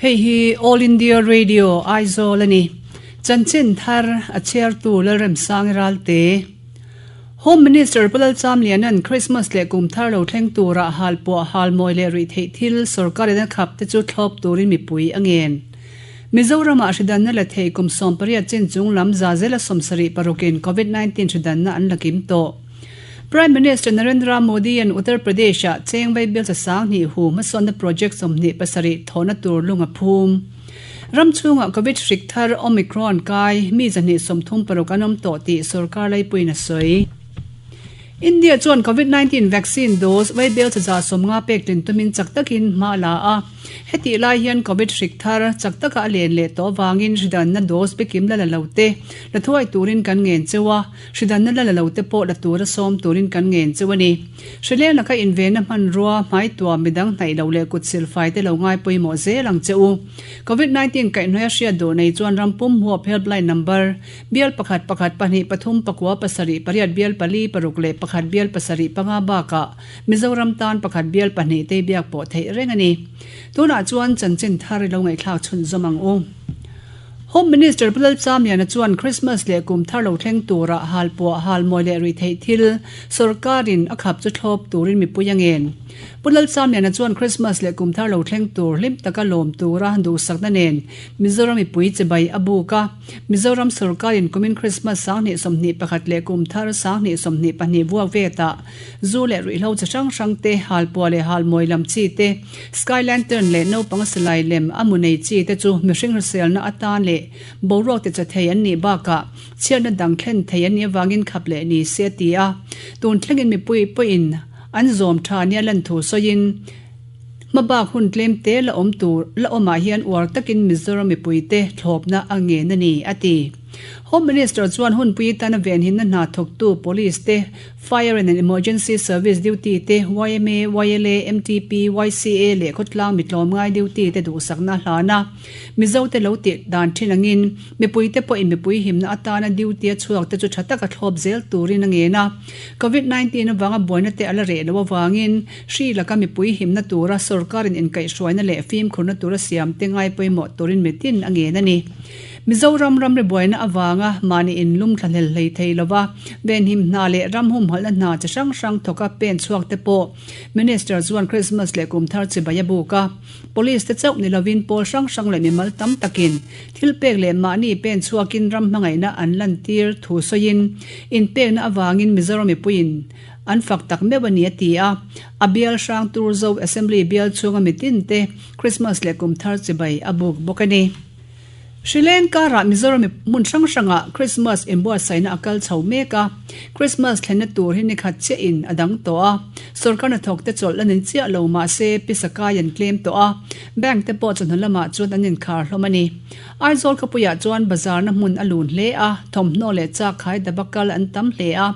Hei hi All India Radio Aizawl a ni. Chanchin thar a chhiartu Lalremsangi Ralte. Home Minister Pu Lalchamliana'n Christmas leh kum thar lo thleng tura halpuah halmawi leh ruih theih thil sorkarin a khap te chu thlawp turin mipui a ngen. Mizoramah hridanna la thei kum 18 chin chung lam za zela 76 in Covid-19 hridanna an la kim tawh. Prime Minister Narendra Modi-a'n Uttar Pradesh-ah cheng vaibel cha sang hnih hu hmasawnna project 27 thawhna tur lung a phum. Ram chhungah Covid hrik thar Omicron kai mi 236 an awm tawh tih sorkar laipuiin a sawi. India chuan Covid 19 vaccine dose vaibel cha 50 pek tlin tumin chak takin hma a la a. Hetih lai hian Covid hrik thar chak taka a len leh tawh avangin hridanna dose bikim la la lo te la thuai turin kan ngen cheu a. Hridanna la la lo te pawh la tura sawm turin kan ngen cheu a ni. Hrileng laka invenna hmanrua, hmaituam, midang hnaih loh leh kut silfai te lo ngai pawimawh zel ang che u. Covid 19 kaihhnawih a hriat duh nei chuan ram pum huap helpline number, bial pakhat pakhat pahnih pathum pakua pasarih pariat bial pali paruk leh pakhat bial pasarih panga bakah Mizoram tan pakhat bial pahnih te biak pawh theih reng a ni. Tunah chuan chanchin thar i lo ngaihthlak chhunzawm ang u. Home Minister Pu Lalchamliana chuan Christmas leh kum thar lo thleng tura halpuah, halmawi leh ruihtheih thil sorkarin a khap chu thlawp turin mipui a ngen. Pu Lalchamliana chuan Christmas leh kum thar lo thleng tur hlim taka lawm tura duhsakna nen Mizoram mipui chibai a buk a. Mizoram sorkarin kumin Christmas 2021 leh kum thar 2022 vuak vetah Zu leh ruihhlo chi hrang hrang te, halpuah leh halmawi lam chi te, sky lantern leh naupang silai lem a mu nei chi te chu mihring hriselna atan leh boruak ti cha thei an nih bakah chhiatna dang thlen thei an nih avangin khap leh ni se a ti a. Tun thlengin mipui pawhin an zawm tha nia lan thu sawiin hmabak hun tlem te la awm tur la awmah hian uar takin Mizoram mipuite thlawpna a ngen a ni, a ti. Home Minister chuan hunpui tana venhimna hna thawktu Police te, Fire and Emergency Service duty te, yma, YLA, MTP, YCA leh khawtlang mitlawmngai duty te duhsakna a hlan a. Mizo te lo tih dan thin angin mipui te pawhin mipui himna atana duty a chhuak te chu tha taka thlawp zel turin a ngen a. Covid 19 avanga buaina te a la reh loh avangin hri laka mipui himna tura sorkarin inkaihhruaina leh fimkhurna tura siam te ngai pawimawh turin mitin a ngen a ni. Mizoram ramri buaina avanga mahni inlum thlahlel hlei thei lova venhim hna leh ram humhalhna hna chi hrang hrang thawka pen chhuak te pawh Minister chuan Christmas leh kum thar chibai a buk a. Police te chauh ni lovin pawl hrang hrang leh mimal tam takin thil pek leh mahni pen chhuakin ram hmangaihna an lantir thu sawiin inpekna avangin Mizoram mipuiin an fak tak meuh a ni a ti a. A bial hrang Turzo Assembly bial chhunga mitin te Christmas leh kum thar chibai a buk bawk a ni. Hri leng karah Mizoram hmun hrang hrangah Christmas inbuatsaihna a kal chho mek a, Christmas thlenna tur hi nikhat chiahin a dang tawh a, sorkar hnathawkte chawlh an in chiah lo mahse pisa kai an tlem tawh a, bank te pawh chawhnu lamah chuan an inkhar hlawm a ni. Aizawl khawpuiah chuan bazarna hmun a lun hle a, thawmhnaw leh chakkhai daba kal an tam hle a,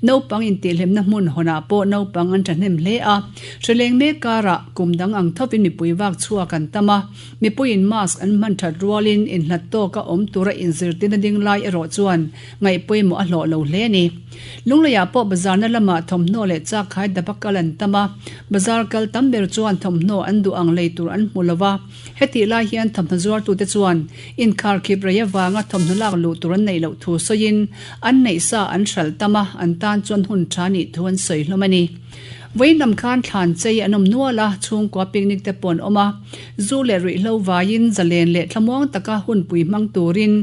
naupang intihhlimna hmun hawnah pawh naupang an thahnem hle a, hri leng mek karah kum dang ang thovin mipui vak chhuak an tam a, Mipuiin mask an hman that rualin inhlat tawka awm tura inzirtirna ding lai erawh chuan ngaih pawimawh a hlawh lo hle a ni. Lungleiah pawh bazarna lamah thawmhnaw leh chakkhai daba kal an tam a, bazar kal tam ber chuan thawmhnaw an duh ang lei tur an hmu lo va, hetih lai hian thawmhnaw zuartute chuan inkharkhip rei avanga thawmhnaw lak luh tur an neih loh thu sawiin an neih sa an hralh tam a, an tan chuan hun tha nih thu an sawi hlawm a ni. Vawiin khan thlan chei an awm nual a, chhungkua picnic te pawh an awm a. Zu leh ruihhlo vaiin zalen leh thlamuang taka hunpui hmang turin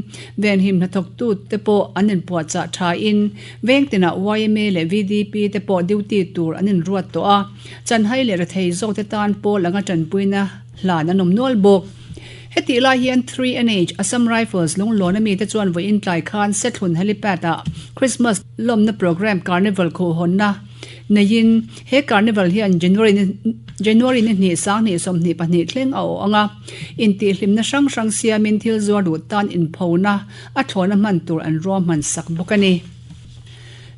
venhim hnathawktu te pawh an inpuahchah thain vengtinah yma leh VDP te pawh duty tur an inruat tawh a, chanhai leh rethei zawk te tan pawl anga tanpuina hlan an awm nual bawk. Hetih lai hian 3NH Assam Rifles lunglawn ami te chuan vawiin tlai khan Sethlun Helipad ah Christmas lawmna programme Carnival khuhhawnna neiin he Carnival hian January January ni hnih 20 22 thleng a awh ang a, intihhlimna hrang hrang siamin thil zuar duh tan inphona a thlawna hman tur an ruahman sak bawk a ni.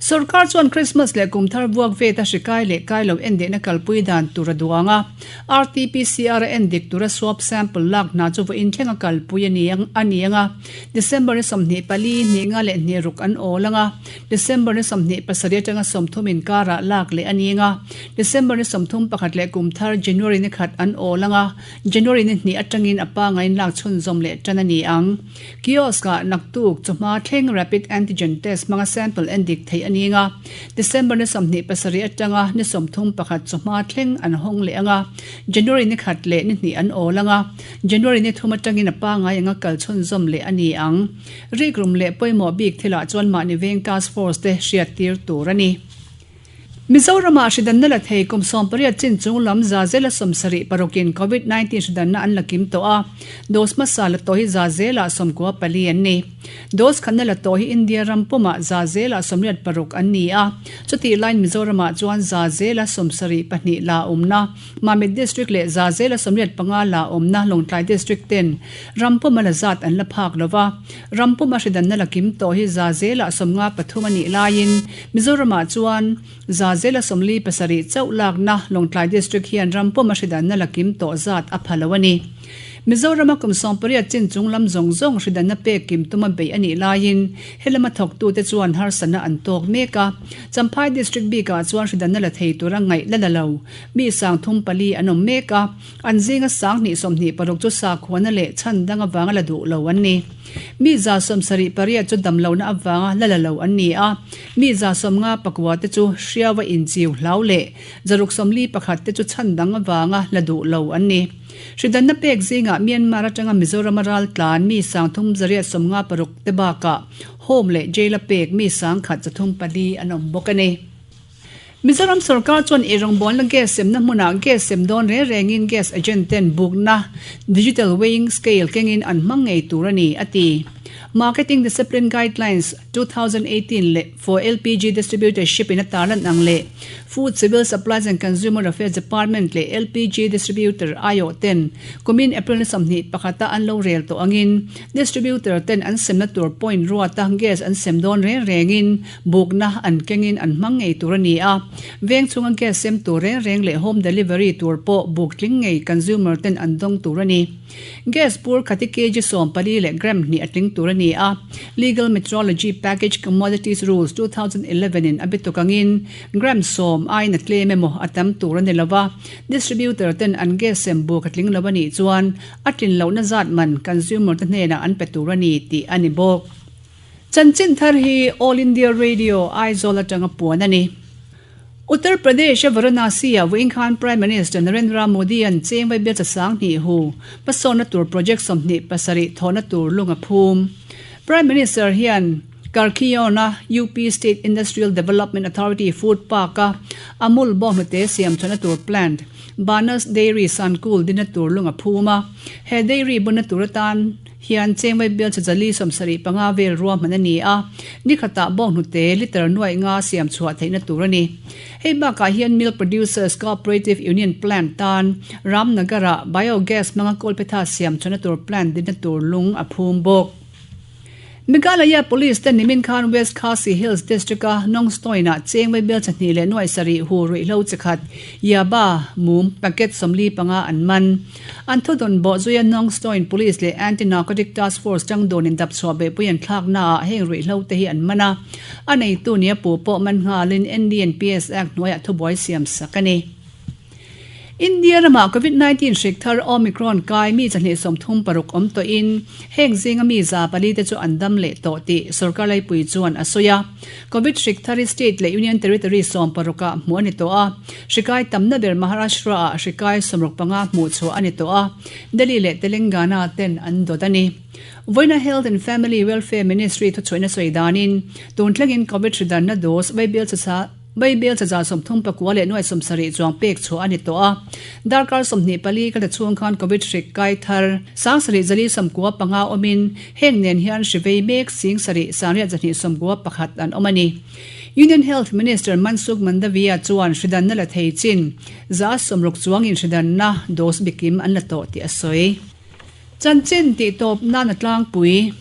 Sorkar chuan Krismas leh kum thar vuak veta hri kai leh kai lo endehna kalpui dan tur a duang a, RT-PCR a endik tura swab sample lak hna chu vawiin thleng a kalpui a ni a ni ang a, December ni 24, hnih nga leh hnih ruk an awl ang a, December ni 27 atanga 30 inkarah lak leh a ni ang a, December ni 31 leh kum thar January ni khat an awl ang a, January ni hnih atangin a pangain lak chhunzawm leh tan a ni ang. Kiosk-ah naktuk chawhma thleng rapid antigen test hmanga sample endik theih a ni ang a, December ni 27 atanga ni 31 chawhma thleng an hawng leh ang a, January ni khat leh ni hnih an awl ang a, January ni thum atangin a pangai anga kal chhunzawm leh a ni ang. Rikrum leh pawimawh bik thilah chuan mahni veng task force te hriattir tur a ni. Mizoramah hridanna la thei kum 18 chin chung lam za zela 70 parukin Covid 19 hridanna an la kim tawh a, dose hmasa la tawh hi za zela 94 an ni. Dose khatna la tawh hi India ram pumah za zela 86 an ni a, chutih laiin Mizoramah chuan za zela 72 la awmna Mamit District leh za zela 85 la awmna Lawngtlai District ten ram puma la zat an la phak lo va, ram puma hridanna la kim tawh hi za zela 53 a nih laiin Mizoramah chuan za zela 47 chauh lakna Lawngtlai District hian ram puma hridanna la kim tawh zat a pha lo a ni. Mizorama kum 18 chin chung lam zawng zawng hridanna pek kim tuma beih a nih laiin helama thawktute chuan harsatna an tawk mek a. Champhai District bikah chuan hridanna la thei tura ngaih la la lo. Mi 34 an awm mek a, an zinga 2026 chu sakhuana leh chhan dang avanga la duh lo an ni. Mi 78 chu damlohna avanga la la lo an ni a, mi 59 te chu hriaua inchiu hlau leh 641 te chu chhan dang avanga la duh lo an ni. Hridanna pek zingah Myanmar atanga Mizorama raltlan mi 3856 te bakah Home leh Jail-a pek mi 1304 an awm bawk a ni. Mizoram sorkar chuan ei rawngbawlna gas semna hmunah gas sem dawn reng rengin gas agent ten bukna digital weighing scale kengin an hmang ngei tur a ni, a ti. Marketing Discipline Guidelines, 2018 leh for LPG Distributorship in a tarlan ang leh Food, Civil Supplies and Consumer Affairs Department leh LPG Distributor aiawh ten kumin April ni 21 a an lo rel tawh angin Distributor ten an semna tur point ruata gas an sem dawn reng rengin Bukna an kengin an hmang ngei tur a ni a, veng chhunga gas sem tur reng reng leh home delivery tur pawh buk tling ngei consumer ten an dawng tur a ni. Gas bur khati kg 14 leh gram hnih a tling tur a ni a, Legal Metrology Package Commodities Rules 2011 in a bi tuk angin gram sawm aiin a tlem emaw a tam tur a ni lo va, distributor ten an gas sem buk a tling lo a nih chuan a tlin lohna zat man consumer te hnenah an pe tur a ni tih a ni bawk. Chanchin thar hi All India Radio, Aizawl atanga puan a ni. Uttar Pradesh-a Varanasi-ah vawiin khan Prime Minister Narendra Modi-a'n cheng vaibel chasang hnih hu hmasawnna tur project 27 thawhna tur lung a phum. Prime Minister hian Karkhion-a UP State Industrial Development Authority Food Park-a Amul bawnghnute siam chhuahna tur plant, Banas Dairy Sankul dinna tur lung a phum a. He dairy bunna tur atan hian chengvai bial chajali 75 vel ruahman a ni a, ni khatah bawnghnute litre nuaih nga siam chhuah theihna tur a ni. Hei bakah hian Milk Producers Cooperative Union Plant tan Ramnagar-ah biogas hmanga kawlphetha siam chhuahna tur plant dinna tur lung a phum bawk. Meghalaya Police te nimin khan West Khasi Hills District-a Nongstoin-ah chengvai bial chahnih leh nuaih sarih hu ruihhlo chikhat Yaba mum packet 45 an man. An thudawn bawh zuia Nongstoin Police leh Anti-Narcotic Task Force tang dawnin dap chhuah beihpui an thlaknaah heng ruihhlo te hi an man a, a neitu nia pu pawh man nghalin NDNPS Act hnuaiah thubuai siam sak a ni. India ramah Covid 19 hrik thar Omicron kai mi 236 awm tawhin heng zinga mi 400 te chu an dam leh tawh tih sorkar laipui chuan a sawi a. Covid hrik thar hi state leh union territory 16 ah hmuh a ni tawh a. Hrikai tamna ber Maharashtra-ah hrikai 65 hmuh chhuah a ni tawh a, Delhi leh Telangana ten an dawt a ni. Vawiina Health and Family Welfare Ministry thuchhuahna sawi danin tun thlengin Covid hridanna dose vaibel chasa Vaibel chaza 39 leh nuai 70 chuang pek chhuah a ni tawh a. Darkar 24 kal ta chhung khan Covid hrik kai thar 7495 awmin heng nen hian hri vei mek 7 921 an awm a ni. Union Health Minister Mansukh Mandaviya chuan hridanna la thei chin 60 chuangin hridanna dose bikim an la tawh tih a sawi. Chanchin tih tawp nan a tlangpui.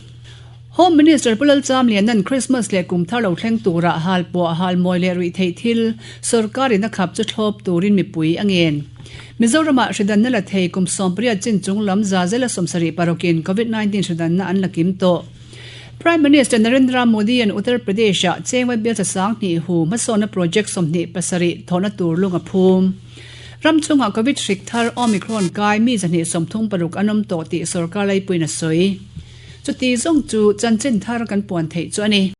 Home Minister Pu Lalchamliana'n Christmas leh kum thar lo thleng turah halpuah, halmawi leh ruihtheih thil sorkarin a khap chu thlawp turin mipui a ngen. Mizoramah hridanna la thei kum 18 chin chung lam za zela 76 in Covid 19 hridanna an la kim tawh. Prime Minister Narendra Modi-a'n Uttar Pradesh-ah Chengwai bialcha 2000 hu hmasawnna project 27 thawhna tur lung a phum. Ram chungah Covid hrik thar Omicron kai mi 236 an awm tawh tih sorkar laipuiin a sawi. Chuti zawng chu chanchin thar kan puan theih chu a ni.